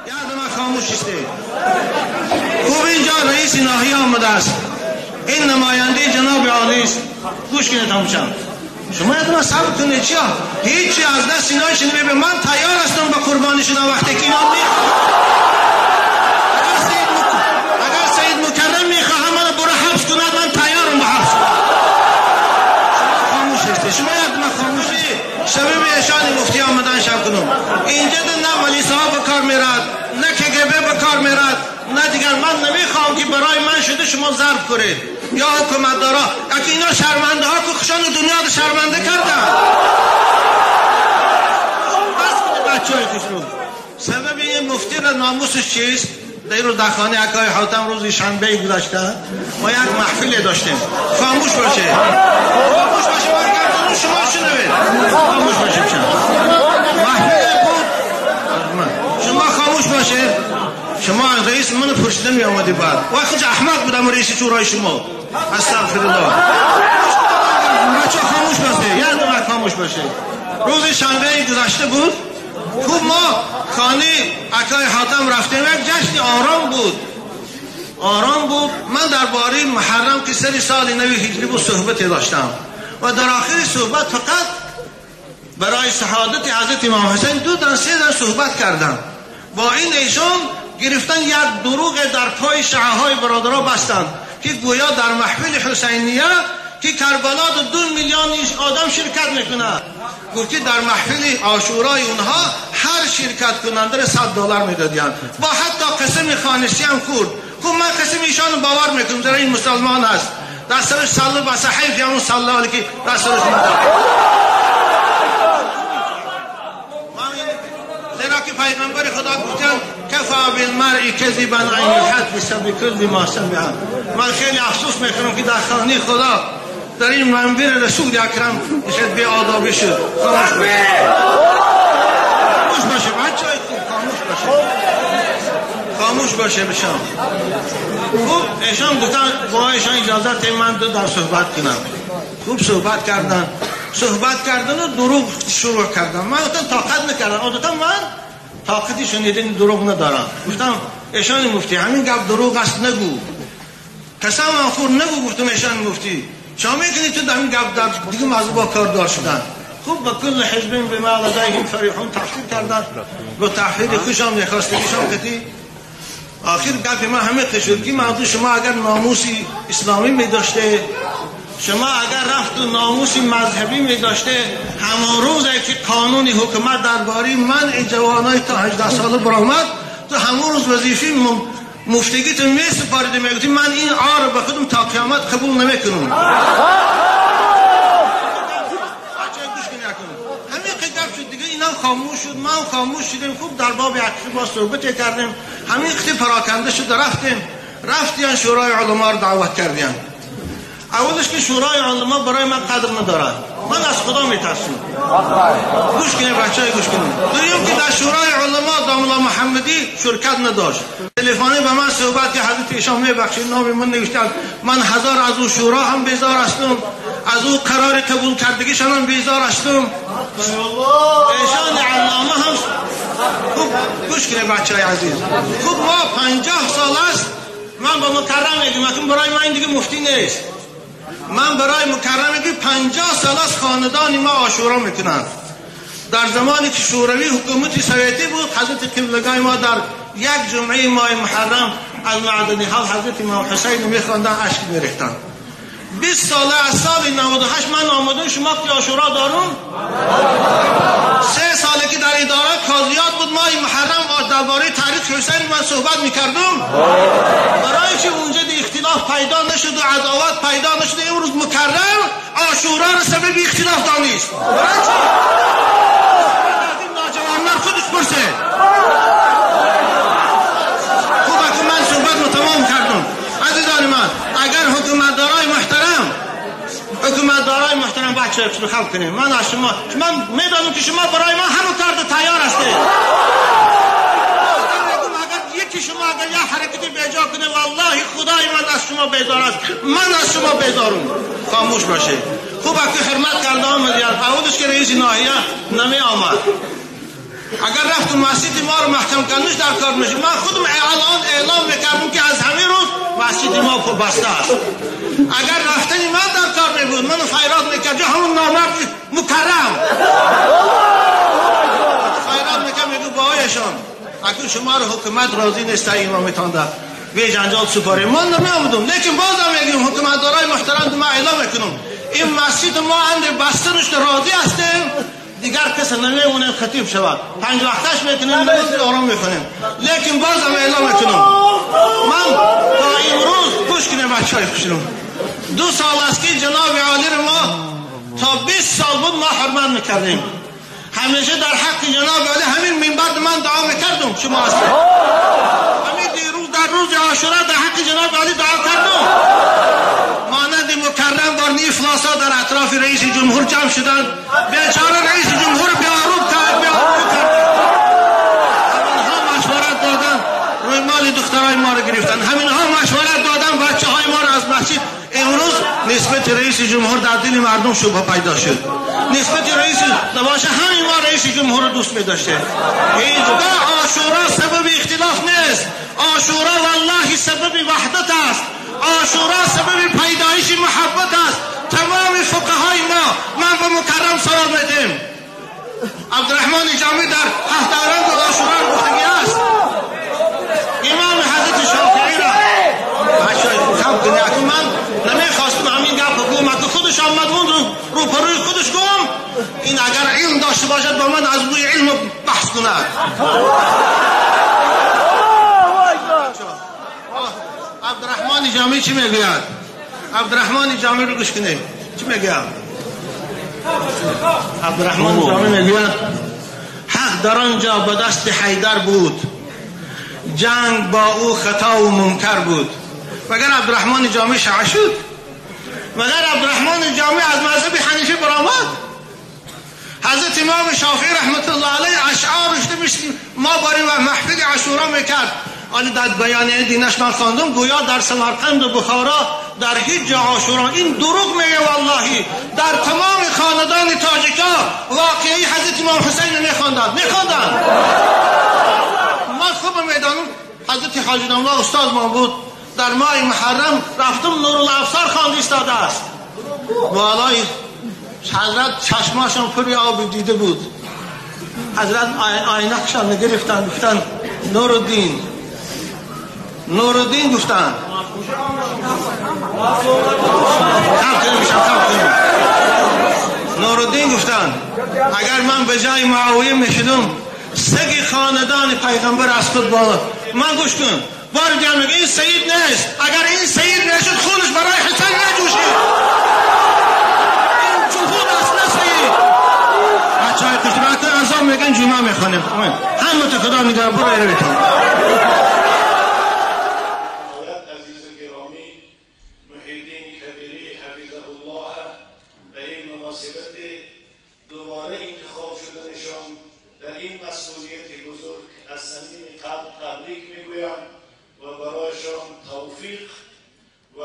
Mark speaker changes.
Speaker 1: یاد ما خاموش است. خوب اینجا رئیس ناحیه آمده است. این نماینده جناب عالی است. گوش کنید تماشا. شما یاد ما صبر کنید چیا؟ هیچی از دست اینا شنیده به من تیار هستم به قربانی شدن وقتی که اینا می اگر سید مکرم میخواهم من برو حبس کند من تیارم به حبس کنم. شما خاموش هستی. شما یاد ما خاموشی. شبیه ایشان مفتی آمدن شب کنم. اینجا نه ولی صاحب به کار میرد، نه کگبه به کار میرد، نه دیگر. من نمیخوام که برای من شده شما ضرب کنید یا حکومت دارا. اگه اینا شرمنده ها که خوشان دنیا رو شرمنده کردن. بس کنید بچه های خوش رو. سبب این مفتی را ناموسش چیست؟ در رو در خانه اکای حاتم روز شنبه گذشته ما یک محفل داشتیم. خاموش باشه. خاموش باشه. برگردون شما شنوید. خاموش باشه. محفل بود. شما خاموش باشه. شما رئیس منو پرسیده می آمدی بعد. وای خود احمق بودم رئیس شورای شما. استغفر الله. بچه خاموش باشه. یه دقیقه خاموش باشه. روز شنبه گذشته بود. خوب ما خانه اکای حاتم رفتیم. یک جشن آرام بود. آرام بود. من درباره محرم که سر سال نو هجری بود صحبت داشتم و در آخر صحبت فقط برای شهادت حضرت امام حسین 2 تا 3 تا صحبت کردم. با این ایشان گرفتن یک دروغ در پای شعاهای برادرها بستند که گویا در محفل حسینیه که کربلا 2 میلیون آدم شرکت میکنه. گفت که در محفل عاشورای اونها هر شرکت کننده $100 میدادیان. با حتی قسم خانشی هم خورد. خب من قسم ایشان باور میکنم در این مسلمان است. دستش سلو بس حیف همون سلو که دستش میداد. زیرا که پیغمبر خدا گفتن کفا بالمرء کذبا ان یحدث بکل ما سمع. من خیلی افسوس میکنم که در خانه خدا در این منبر رسول اکرم نشد بی آدابی شد. خاموش باشه. خاموش باشه بچه های خوب. خاموش باشه. خاموش باشه بشم. خوب ایشان گفتن با ایشان اجازت من دو در صحبت کنم. خوب صحبت کردن. صحبت کردن و دروغ شروع کردن. من گفتم طاقت نکردم. عادتا من طاقتی شنیدن دروغ ندارم. گفتم ایشان مفتی همین گپ دروغ است نگو. قسم من خور نگو. گفتم ایشان مفتی چه میکنی تو در این گپ در دیگه موضوع با کار دار شدن. خوب با کل حزب به ما لدیهم فریحون تحقیر کردن. با تحقیر خوشم میخواستگیشم کتی. آخر گپ ما همه شد که موضوع شما اگر ناموسی اسلامی می داشته، شما اگر رفت و ناموس مذهبی می داشته، همان روز که قانون حکومت درباره منع جوانای تا 18 ساله برآمد، تو همون روز وظیفه مفتگی تو می سپاریدی، میگفتی من این عار به خودم تا قیامت قبول نمیکنم. همین قدر شد دیگه. اینا خاموش شد، من خاموش شدیم. خوب در باب عقیده با صحبت کردیم. همین قدر پراکنده شد رفتیم. رفتیم شورای علما رو دعوت کردیم. اولش که شورای علما برای من قدر ندارد. من از خدا میترسم. گوش کنید بچه‌ها، گوش کنید. دوم که در شورای علما داملا محمدی شرکت نداشت. تلفنی به من صحبت که حضرت ایشان میبخشید نام من نوشتن. من هزار از او شورا هم بیزار هستم، از او قرار قبول کردگیشان هم بیزار هستم. ایشان علامه هم خوب گوش کنید بچه‌های عزیز. خوب ما 50 سال است من با مکرم میگم برای من دیگه مفتی نیست. من برای مکرم که 50 سال از خاندان ما عاشورا میکنند. در زمانی که شوروی حکومت سویتی بود، حضرت قبلگاه ما در یک جمعه ماه محرم از معدنی ها حضرت امام حسین میخواندن، اشک میریختند. 20 ساله از سال 98 من آمدم شما که عاشورا دارم. 3 ساله که در اداره قاضیات بود ماه محرم درباره تاریخ حسین من صحبت میکردم. برای که اونجا دی اختلاف پیدا نشد و عداوت پیدا نشد، امروز مکرر عاشورا را سبب اختلاف دانست. برای چی؟ ناجوانمر خودش پرسه. خوب من صحبت رو تمام کردم. عزیزان من، اگر حکومتدارای محترم، حکومتدارای محترم بچه رو خلق کنیم. من از شما، من میدانم که شما برای ما همون کرده تیار هستید. اگر یکی شما اگر یه حرکت بیجا کنه، والله خدای من از شما بیزار است. من از شما بیزارم. خاموش باشه. خوب وقتی حرمت کرده آمد، اولش که رئیس ناحیه نمی آمد. اگر رفت مسجد ما رو محکم کردنش در کار میشه، من خودم الان اعلام میکردم که از همین روز مسجد ما بسته است. اگر رفتن من در کار میبود، منو فیراد میکرد، همون نامرد مکرم فیراد میکرد، میگو باهایشان اکنون شما رو حکومت راضی نیست امامتان در به جنجال سپاریم. من نمیامدم، لیکن بازم میگیم حکومتدارای محترم ما اعلام میکنم این مسجد ما اند بسته نشده راضی هستیم، دیگر کس نمیمونه خطیب شود، 5 وقتش میکنیم، نماز آرام میکنیم، لیکن بازم اعلام میکنم من تا امروز گوش کنیم بچه های خوشنم، 2 سال است که جناب عالی ما تا 20 سال بود ما حرمت میکردیم، همیشه در حق جناب عالی همین منبر من دعا میکردم، شما هستید همین دیروز در روز عاشورا در حق جناب عالی دعا کردم، مانند مکرم بار افلاسا در اطراف رئیس جمهور جمع شدند، بیچاره رئیس جمهور بیاروب کرد، بیاروب کرد، همینها مشورت دادن روی مال دخترای ما رو گرفتن، همینها مشورت دادن بچه های ما رو از مسجد. امروز نسبت رئیس جمهور در دل مردم شبهه پیدا شد، نسبت رئیس نباشه همین ما رئیس جمهور رو دوست می داشته. هیچگاه عاشورا سبب اختلاف نیست، عاشورا والله سبب وحدت است، عاشورا سبب پیدایش محبت است. تمام فقهای ما، من به مکرم سلام میدیم، عبدالرحمن جامی در هفت اورنگ عاشورا گفتگی است، امام حضرت شافعی را بچه کنی، اکنون من نمیخواستم همین گپ بگوم، اکنون خودش آمد اون رو پروی خودش گم، این اگر علم داشته باشد با من از روی علم بحث کند. عبدالرحمن جامی چی میگوید؟ عبدالرحمن جامی رو گوش کنیم چی میگوید؟ عبدالرحمن جامی میگوید حق در آنجا به دست حیدر بود، جنگ با او خطا و منکر بود. مگر عبدالرحمن جامی شیعه شد؟ مگر عبدالرحمن جامی از مذهب حنیفی برآمد؟ حضرت امام شافعی رحمت الله علیه اشعارش ما باریم و محفل عاشورا میکرد، آن در بیانیه دینش من خواندم، گویا در سمرقند و بخارا در هیچ جا عاشورا، این دروغ میگه واللهی. در تمام خاندان تاجیکا واقعی حضرت امام حسین میخواندند، میخواندند. ما خوب میدانم حضرت حاجی ناملا استاد ما بود، در ماه محرم رفتم نورالابصار خواند ایستاده است، بالای حضرت چشماشان پر آب دیده بود، حضرت آینه‌شان گرفتن گفتن نورالدین، نورالدین گفتن نورالدین گفتن اگر من به جای معاویه میشدم سگ خاندان پیغمبر از خود بالا. من گوش کن بار دیگر میگه این سید نیست، اگر این سید نشد خونش برای حسین نجوشید، این جهود است نه سید. بچه های خوش از آن میگن جمعه میخوانیم، همه تا خدا میگه برو ایره بیتون.
Speaker 2: و برایشان توفیق و